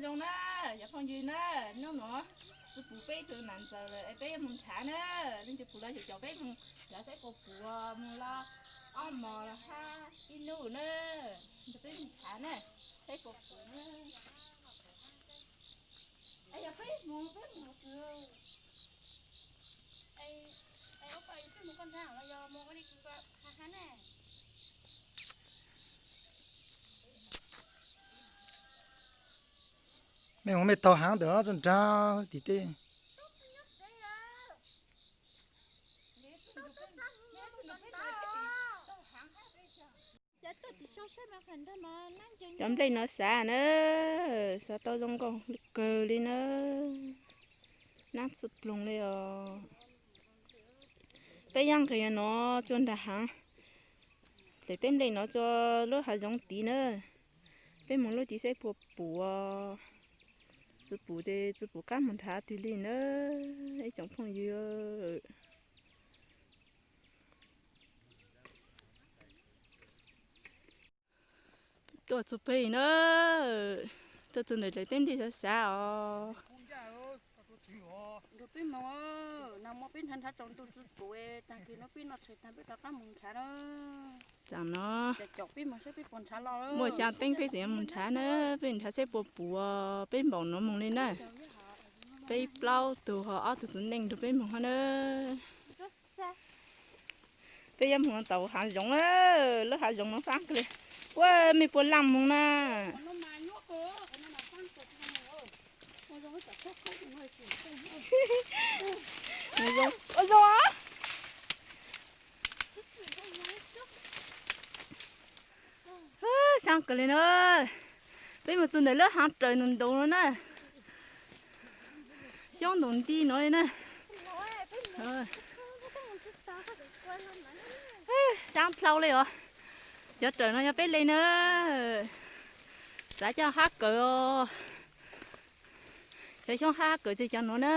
Zoo na, cov phooj ywg na, hnub no txiv pum peb tus nam ntxawm lawm es peb yuav mus nrhav na. Leej twg pum los caum peb mus nrhav saib puas pum, mus los ob mos los hab ib nub na. Peb mus nrhav na, saib puas pum na. Yog peb mus peb mus Mej mus mej taug haav ntawm no tso nrag tim tej. Cov nplej no xav na, xav tau zoo nkauj kawg li na. Nab txwj ploog li os. Peb yaj nqis no tsuas nrag haav, lawm tej nplej no tsuas lub hav zoov tid na. Peb mus lub tid saib puas pum, txiv pum ces txiv pum qab mus nrhav twg li na, ib tsoom phooj ywg. Tuaj txug peg na, tuaj txug ntawm lawv tej nplej xav xav os. Muaj xya teeb peb tseem yuav mus nrhav na, peb nrhav saib puas pum, peb npaum no moog li na. Peb plaub tug ho ob tug txiv neej nrug peb moog hab na. Peb yuav moog tau haav zoov, lub haav zoov no faab kawg li. Ua mej puas laaj moog na? Ua zoo. Xyoob kawg li na. Peb mus txug ntawm lub haav raws ntau ntau no na. Xyoob ntaus nti no li na. Xyoob dlhau li os. Cov raws no yog peb le na. Xav coj hab kawm os. Cov xyoob hab kawm ces cov nuav na.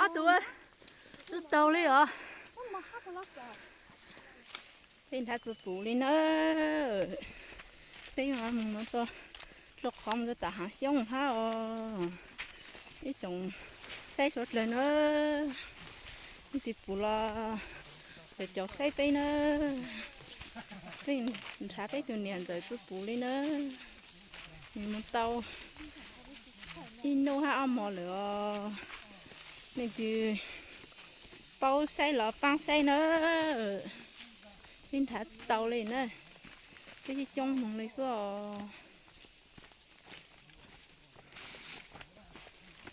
Ob tug tsi taug li os. Peb nrhav txiv pum li na. Peb yuav moog no txug qhov mus txug tom haav xyoob hab os. Ib tsoom saib suav dlawg na, leej twg pum los caum saib peb na. Peb nrhav peb tug niam ntxawm txiv pum li na. Nws mus tau ib nub hab ob mos lawm os. Leej twg paub saib los paab saib na. Peb nrhav tsi tau li na, peb coob coob moog li xwb os.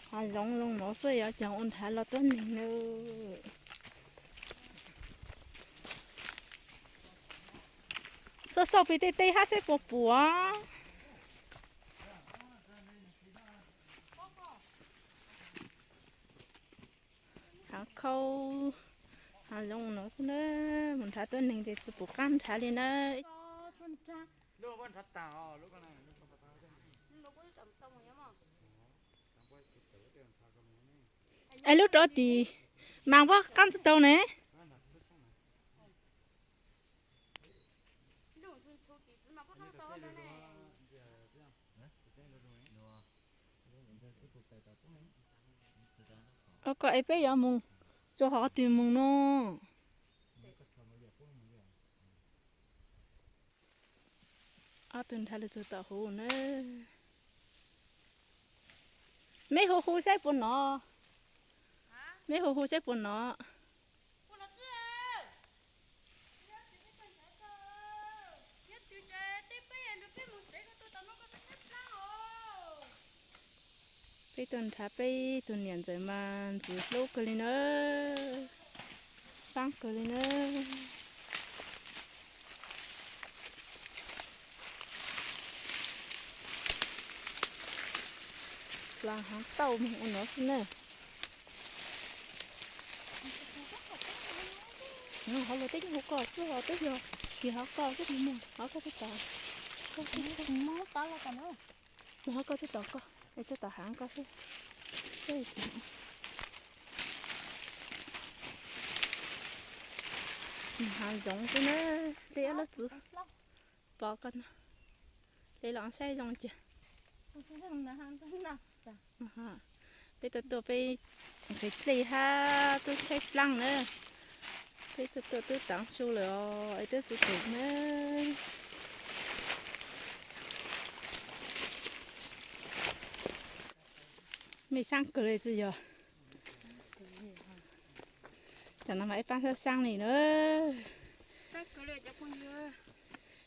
Hav zoov zoo no xwb yuav cas ua nrhav los tuab neeg na. Tuaj xauj peg tej teb hab saib puas pum. Haav khau, haav zoov no xwb na, mus nrhav tuab neeg ces tsi pum qaab nrhav li na. Es lub rov tim mas puab qaab tsi tau ne. Ua koj es peb yuav mus txug qhov twg mus no? Ob tug nrhav lug txug tom huv na. Meb hu hu saib puas nov. Meb hu hu saib puas nov. Peb tuaj nrhav peb tug niam ntxawm mas ntxim hlub kawg li na, faab kawg li na. Plas haav tauj moog ua no xwb na. Hauv lawv teb nyuag hauv ko xwb, hauv teb yog kis hauv ko xwb, mus hauv ko teb tod. Mus hauv ko teb tod ko, es teb tod haav ko xwb. Hav zoov xwb na, tej ob lub txwv pov koj no, hle los saib zoo cia. Peb tuaj tuaj peb nqhis dlej hab twb tshaib plaab na. Peb tuaj tuaj twb taav su lawm os, es twb txwv tus na. Mej saab kawg le tsi yog? Tam no mas ib paab saab saab li na.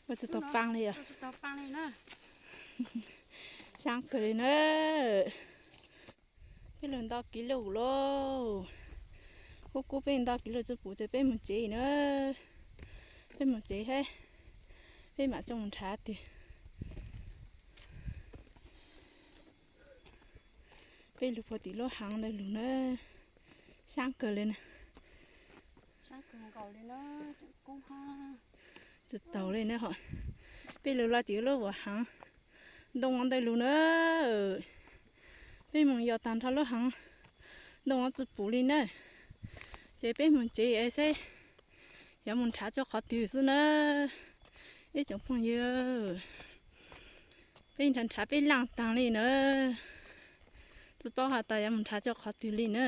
Ua tsi tau paab li os. Saab kawg li na. Peb lug nto kiv lug lauj. Kub kub peb nto kiv lug tsi pum ces peb moog tsev na. Peb moog tsev hab peb maam coj moog nrhav twg. Peb lug puag tim lub haav ntawd lug na. Saab kawg li na. Tsi taug li na. Peb lug lug tim lub uas haav ntoo ntawd lug na. Peb moog yos taag nrho lub haav ntoo tsi pum li na. Ces peb moog tsev es saib yuav moog nrhav tsua qhov twg xwb na. Ib tsoom phooj ywg, peb nrhav nrhav peb laaj taag li na. Tsi paub has tas yuav moog nrhav tsua qhov twg li na.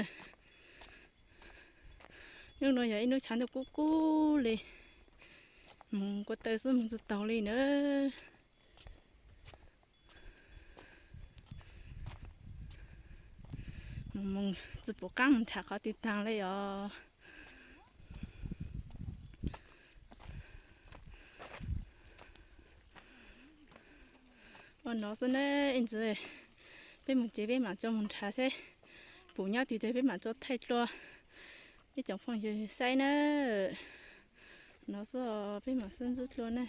Nub nuav yog ib nub tshav ntuj kub kub li, moog kua taw xwb moog tsi taug li na. Moog moog tsi pum qaab moog nrhav qhov twg taag li os. Ua no xwb na, ib ntsis peb moog tsev peb maam coj moog nrhav seb pum nyob twg ces peb maam coj thaij dlua ib tsoom phooj ywg saib na. No xwb os, peb maam sib ntsib dlua na.